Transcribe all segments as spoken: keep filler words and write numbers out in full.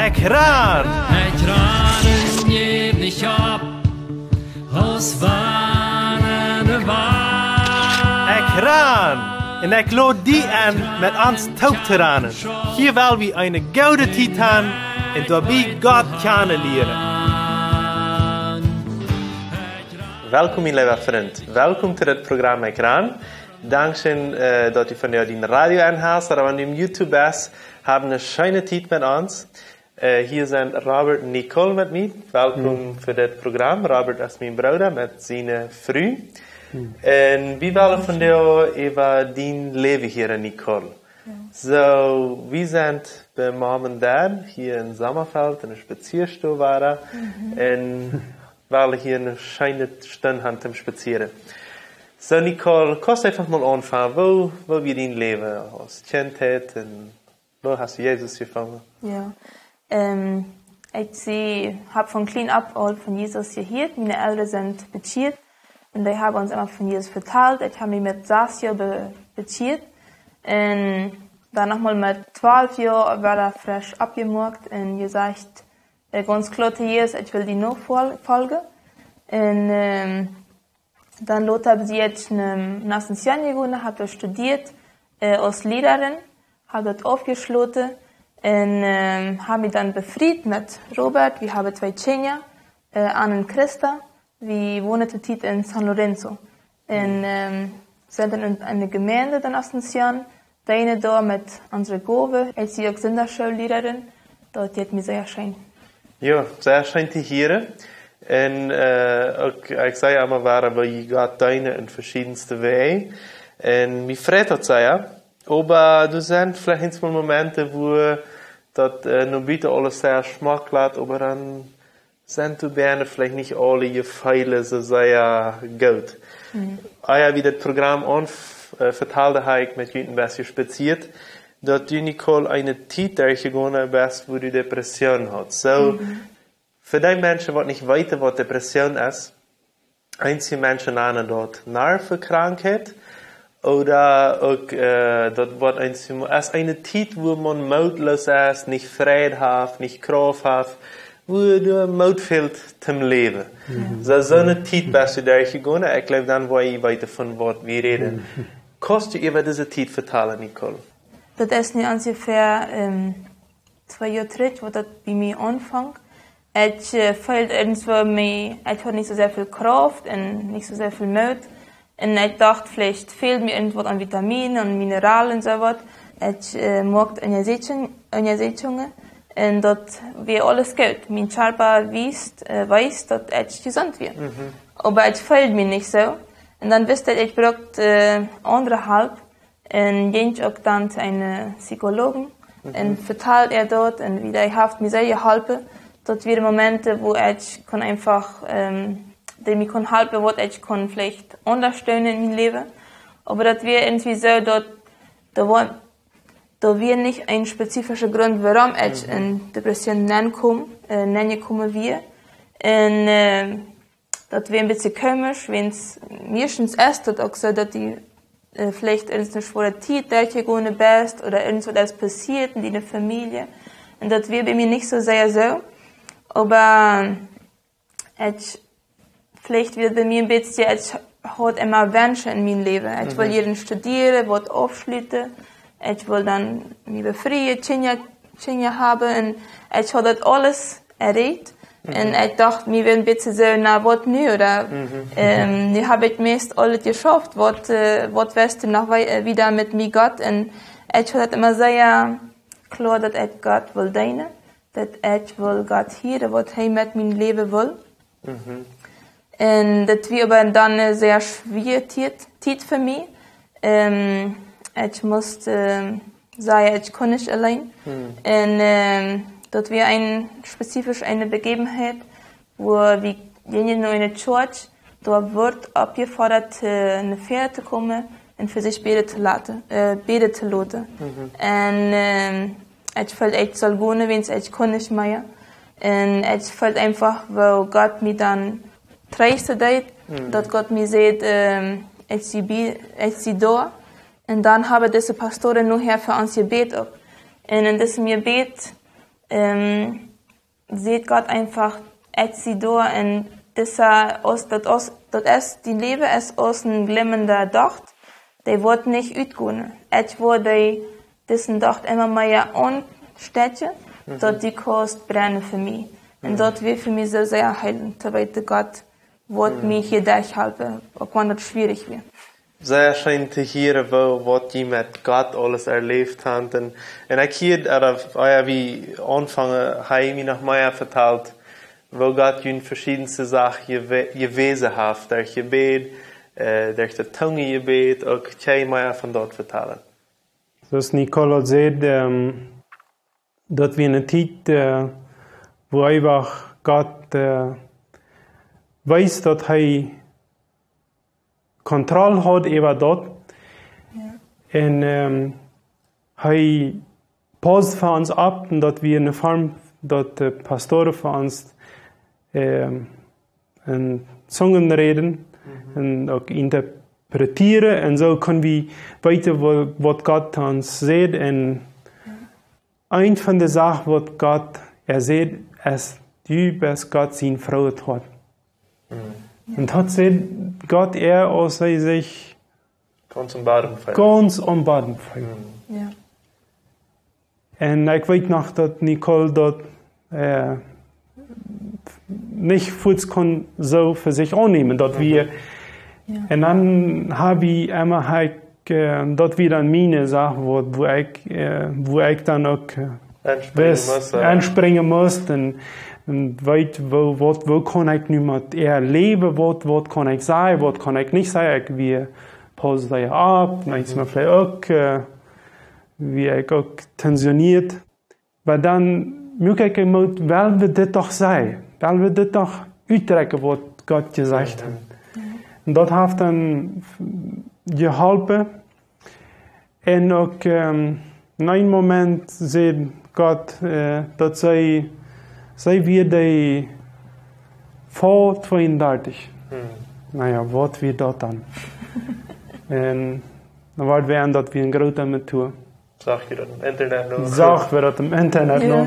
Ekj ran! Ekj ran un jäw nich opp, aus wann de Wand. Ekj ran! Un ekj lod die enn, met ons toop to ranen. Hia well wie eene goode Tiet han un doabie Gott kjanen lieren. Welkom, mien leewa Frint. Welkom to dit Program Ekj ran. Dankscheen, äh, daut du vondoag dien Radio aunhast, ooda wan du opp YouTube best, hab eene scheene Tiet met ons. Äh, hia sent Robert un Nicole met mie. Welkom fa dit Program. Robert es mien Brooda met siene Fru. Un wie wellen vondoag äwa dien Läwen hieren, Nicole. Soo, wie sent bie Mom un Dad hia en Sommerfeld, en de Spazieastow wada. Un wellen hia eene scheene Stund han toom spazieren. Soo, Nicole, kaust eefach mol aunfangen. Woo, woo wia dien Läwen aus Kjintheit un woo hast du Jesus jefungen? Jo. Ähm, ekj sie, hab von kjlien opp aul von Jesus jehieet. Miene Elren sent bekjieet. Un dee haben ons emma von Jesus vetalt. Ekj hab mie met sass Joa be-, bekjieet. Un dan noch mol met twalf Joa wada fresch oppjemoakt un jesajcht, äh, gaunz kloa to Jesus, ekj well die nofoljen. Un, ähm, dan lota sie ekj no, no Asunción jegonen, hab doa studieet, äh, aus Lierarin, hab daut aufjeschloten un, ähm, hab mie dan befriet met Robert. Wie haben twee Kjinja, äh, Anne un Christa. Wie wonen to Tiet en San Lorenzo. Un, ähm, sent dan en, en de Jemeent en Asunción, deenen doa met onse Gowen. Ekj sie uk Sindachschoollierarin. Daut jeit mie sea scheen. Jo, sea scheen to hieren. Un, äh, uk, ekj saj emma wada, woo jie Gott deenen en veschiedenste Wäaj. Un mie freit daut sea. Oba doa sent veleicht eemol Momenten, wua daut, äh, no buten aules sea schmock lat, oba dan sent doa bennen veleicht nich aule Jefeelen soo sea goot. Mhm. Ea wie daut Program aun-, äh, vetalden, hab ekj met junt een bät spazieet, daut du, Nicole, eene Tiet derchjegonen best, wua du Depression haudst. Soo, mhm, fa dee Menschen, waut nich weeten, waut Depression es, eenje Menschen nanen daut Nervenkrankheit, ooda uk, äh, daut woat eenje, es eene Tiet, wua maun mootloos es, nich Freid haft, nich Krauft haft, wua de Moot fält toom läwen. Mhm. Soo, soo eene Tiet best du derchjegonen, ekj jleew, dan woa jie weeten, von waut wie räden. Mhm. Kaust du äwa dise Tiet vetalen, Nicole? Daut es nu onjefäa, ähm, twee Joa trigj, wua daut bie mie aunfunk. Ekj, äh, feeld irjentwoo mie, ekj haud nich soo sea väl Krauft un nich soo sea väl Moot. Un ekj docht, veleicht fält mie irjentwaut aun Vitaminen un Mineralen un soo waut. Ekj, äh, muak Unjaseakjung-, Unjaseakjungen. Un daut wia aules goot. Mien Kjarpa wiest, äh, wees, daut ekj jesunt wia. Mhm. Oba ekj feeld mie nich soo. Un dan wist ekj, ekj brukt, äh, aundre Help. Un jinkj uk dan to eenen Psychologen. Mhm. Un vetald äa daut un woo dee haft mie sea jeholpen. Daut wieren Momenten, wua ekj kunn eefach, ähm, dee mie kunn halpen, waut ekj kunn veleicht aundasch doonen en mien Läwen. Oba daut wia irjentwoo soo, daut, daut wia, daut wia nich een spezifischa Grunt, wuarom ekj, mhm, en Depression nenkjeem, äh, nenjekomen wia. Un, ähm, daut wia een bät komisch, wiels meistens es daut uk soo, daut du, äh, veleicht irjent eene schwoare Tiet derchjegonen best ooda irjentwaut es passieet en diene Famielje. Un daut wia bie mie nich soo sea soo. Oba ekj, veleicht wia bie mie een bät, ekj haud emma Wensch en mien Läwen. Ekj, mhm, wull hia studieren, waut aufschluten. Ekj wull dan mie befrieen, Kjinja, Kjinja haben. Un ekj haud daut aules erreicht. Mhm. Un ekj docht mie wia een bät soo, na, waut nu, ooda, mhm, ähm, nu hab ekj meist aules jeschauft, waut, äh, waut woascht du noch wei-, äh, wieda met mie, Gott? Un ekj haud daut emma sea kloa, daut ekj Gott wull deenen, daut ekj wull Gott hieren, waut hee met mien Läwen wull. Mhm. Un daut wia oba dan eene sea schwoare Tiet, Tiet fa mie. Ähm, ekj must, ähm, sajen, ekj kunn nich auleen. Hm. Un, ähm, daut wia eene spezifische eene Begebenheit, wua wie jinjen no eene Church, doa wort oppjefodat, äh, no väaren to komen un fa sikj bäden to loten, äh, bäden to loten. Mhm. Un, ähm, ekj feeld, ekj sull gonen, wiels ekj kunn nich mea. Un ekj feeld eefach, woo Gott mie dan treesten deed, hm, daut Gott mie säd, ähm, ekj sie bie, ekj sie doa. Un dan haben dise Pastoren nohäa fa ons jebät uk. Un en disem Jebäd ähm, sajcht Gott eefach, ekj sie doa un disa, aus, daut, aus, daut es, dien Läwen es aus een glimmenda Docht, dee woat nich utgonen. Ekj woa dee, disen Docht emma mea aunstekjen, daut du kaust brennen fa mie. Un daut wia fa mie soo sea heilent, to weeten, Gott woat mie hia derchhalpen, uk wan daut schwierich wia. Sea scheen to hieren, woo, waut jie met Gott aules erläft haben. Un, un ekj hia, äh, ea wie aunfangen, hee mie noch mea vetalt, woo Gott junt veschiedne Sachen jewe-, jewäsen haft, derch Jebäd, äh, derch daut Tungenjebäd, uk kjenn jie mea von daut vetalen. Soo aus Nicole säd, ähm, daut wia eene Tiet, äh, wua eefach Gott, äh, wees, daut hee Kontroll haud äwa daut. Jo. Un, ähm, hee pausst fa ons opp un daut wia eene Form, daut de Pastoren fa ons, ähm, en Tungen räden un uk interpretieren. Un soo kunnen wie weeten, woo, waut Gott ons sajcht. Un eent von de Sachen, waut Gott, hee sajcht, es, du best Gott sien frohet Hoat. Un daut sajcht Gott, hee, aus hee sikj gaunz aum Bodden feelt. Gaunz aum Bodden feelt. Jo. Un ekj weet noch, daut Nicole daut, äh, nich fuaz kunn soo fa sikj aunnämen, daut wia. Jo. Un dan hab ekj emma, hab ekj, äh, daut wia dan miene Sach, wua, wua ekj, äh, wua ekj dan uk, äh, aunspringen must, äh, aunspringen must un, un weet, woo, waut, woo kaun ekj nu met äa läwen, waut, waut kaun ekj sajen, waut kaun ekj nich sajen, ekj wia pausst opp, manchmol veleicht uk, äh, wia ekj uk tensioniert. Oba dan muak ekj mie, well wie dit doch sajen, well wie dit doch utdrekjen, waut Gott jesajcht haft. Un daut haft dan jeholpen. Un uk, ähm, en een Moment säd Gott, äh, daut see, see wia de V tweeundartich. Na jo, waut wia daut dan? Un dan wort wie aun, daut wia een groota Motor. Sach jie daut em Internet noch? Sach wie daut em Internet noch.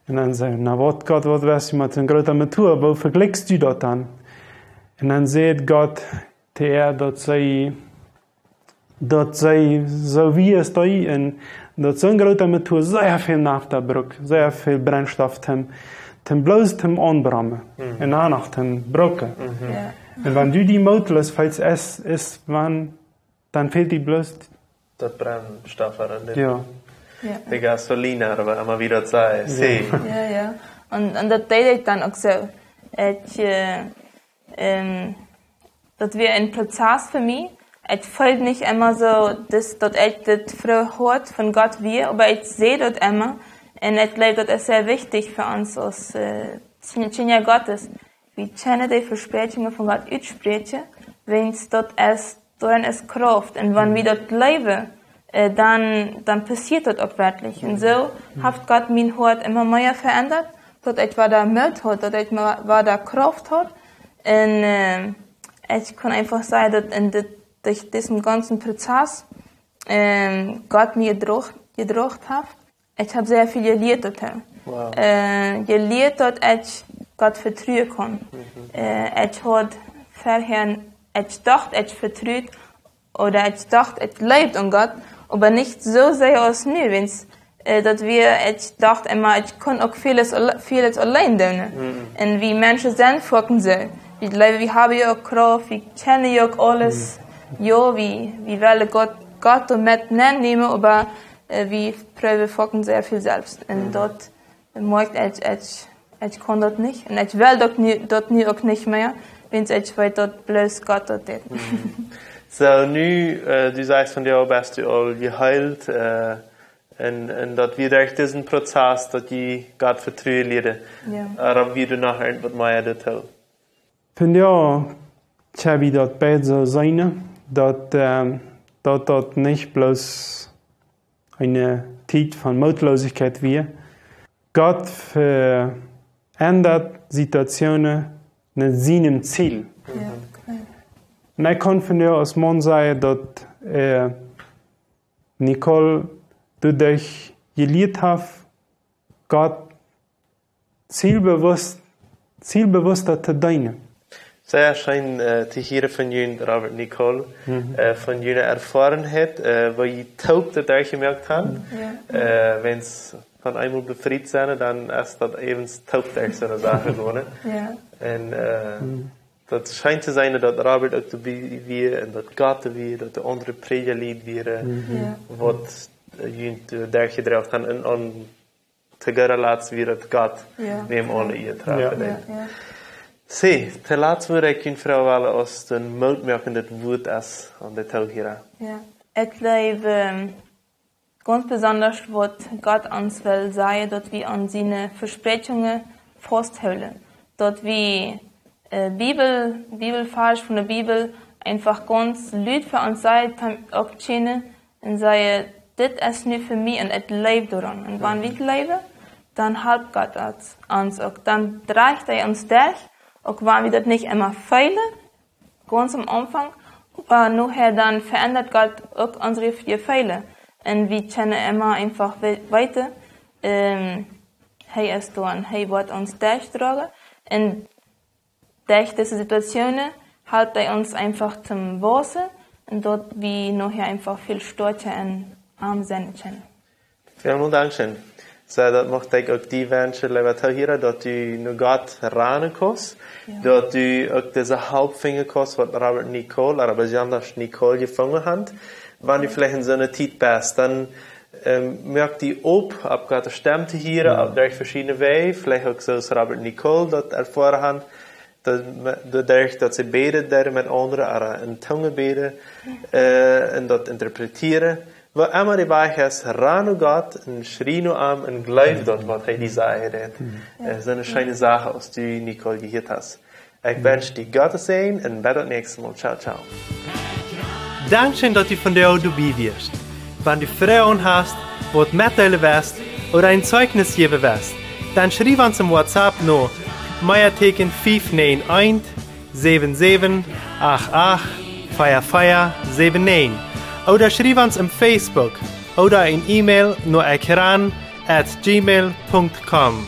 Un dan säd, na waut, Gott, waut west du met soon grooten Motor? Woo vejlikjst du daut dan? Un dan säd Gott to äa, daut see, daut see soo wia aus dee, un daut soon groota Motor sea väl Nafta brukt, sea väl Brennstoff toom, toom bloos toom aunbrommen. Un dan noch toom brucken. Jo. Un wan du die mootloos feelst, es, es wan dan fält die bloos daut Brennstoff aun, ne? Jo. Jo. De Gasolina, oba emma wada daut selwje. Jo. Jo, jo. Un, un daut deed ekj dan uk soo. Ekj, äh, ähm, daut wia een Prozess fa mie. Ekj feeld nich emma soo, daut, daut ekj daut frohet Hoat von Gott wia, oba ekj säd daut emma. Un ekj jleew, daut es sea wichtich fa ons aus, äh, Kjinja Gottes. Wie kjennen de Vespräakjungen von Gott utspräakjen, wiels daut es, doaren es Krauft. Un wan wie daut jleewen, äh, dan, dan passieet daut uk werkjlich. Un soo haft Gott mien Hoat emma mea veendat, daut ekj wada Moot haud, daut ekj ma-, wada Krauft haud. Un, äh, ekj kaun eefach sajen, daut en dit, derch disen gaunzen Prozess, ähm, Gott mie jedroagen, jedroagen haft. Ekj hab sea väl jelieet doatoo. Wow. Äh, jelieet, daut ekj Gott vetruen kaun. Äh, ekj haud verhäa, ekj docht, ekj vetrud, ooda ekj docht, ekj jleewd aun Gott, oba nich soo sea aus nu, wiels, äh, daut wia, ekj docht emma, ekj kunn uk väles aule-, väles auleen doonen. Un wie Menschen sent foaken soo. Wie jleewen, wie haben jo uk Krauft, wie kjennen jo uk aules. Jo, wie, wie wellen Gott, Gott doamet nennämen, oba äh, wie proowen foaken sea väl selfst. Un daut moakt ekj, ekj, ekj kaun daut nich. Un ekj well daut nu, daut nu uk nich mea, wiels ekj weet, daut bloos Gott daut deit. Soo, nu, äh, du sajchst von, jo, best du aul jeheelt, äh, un, un daut wia derch disen Prozess, daut jie Gott vetruen lieeden. Jo. Äh, dan wia doa noch irjentwaut mea doatoo. Von jo, ekj hab daut beid soo seenen, daut, ähm, daut daut nich bloos eene Tiet von Mootlosigkeit wia. Gott veendat Situationen no sienem Ziel. Jo, kloa. Un ekj kaun von jo aus Maun sajen, daut, äh, Nicole, du doa jelieet hast, Gott zielbewusst, zielbewusster to deenen. Sea scheen, äh, to hieren von junt, Robert, Nicole, äh, von june Erfoarenheit, äh, woo jie toop daut derchjemoakt haben. Jo. Äh, wan see von eemol befriet sent, dan es daut äwent toop derch soone Sachen jegonen. Jo. Un, äh, daut scheent to sennen, daut Robert uk doabie wia un daut Gott doabie wia, daut de aundre Prädja Lied wieren, jo, waut, äh, junt, äh, derchjedroagen haben un aun to gooda Latst wia daut Gott, jo, wäm aule Ea, jo, trafen, jo, deed. Jo. See, to latst wudd ekj junt froagen wellen, aus daut een mootmoakendet Wuat es aun de Toohiera. Jo. Ekj jleew, ähm, gaunz besonda, waut Gott ons well sajen, daut wie aun siene Vespräakjungen fausthoolen. Daut wie, äh, Bibel, Bibelvarsch von de Bibel eefach gaunz lud fa ons sajen, uk kjennen un sajen: "Dit es nu fa mie un ekj jleew doaraun." Un wan wie jleewen, dan halpt Gott ons, ons uk. Dan drajcht hee ons derch, uk wan wie daut nich emma feelen, gaunz aum Aunfank, oba nohäa dan veendat Gott uk onse Jef-, Jefeele. Un wie kjennen emma eefach we-, weeten, ähm, hee es doa un hee woat ons derchdroagen. Un derch dise Situationen halpt hee ons eefach toom wausen un daut wie nohäa eefach väl stoakja en am sennen kjennen. Välmol dankscheen. Soo, daut mucht ekj uk die wenschen, leewa Toohiera, daut du no Gott ranen kaust, jo, daut du uk dise Help finjen kaust, waut Robert, Nicole, oba besonda Nicole jefungen haft. Wan du veleicht en soone Tiet best, dan, ähm, moak die op, opp Gott siene Stemm to hieren, jo, opp derch veschiedne Wäaj, veleicht uk soo aus Robert, Nicole daut erfoaren haben, daut me-, doaderch daut see bäden, doaderch met aundre, ooda en Tungen bäden, äh, un daut interpretieren. Woo emma de Wajch es, ran no Gott un schrie no am un jleew daut, waut hee die sajen deed. Mhm. Äh, soone scheene Sachen, aus du, Nicole, jehieet hast. Ekj wensch die Gott sienen Säajen un bat daut näakjste Mol. Ciao, ciao. Dankscheen, daut du vondoag doabie wieescht. Wan du Froagen hast, waut metdeelen west ooda een Zeichnis jäwen west, dan schriew ons em WhatsApp no Meateeken fief näajen eent, säwen säwen, acht acht, vea vea, säwen näajen. Ooda schriew ons em Facebook ooda een E-Mail no ekjran at gmail punkt com.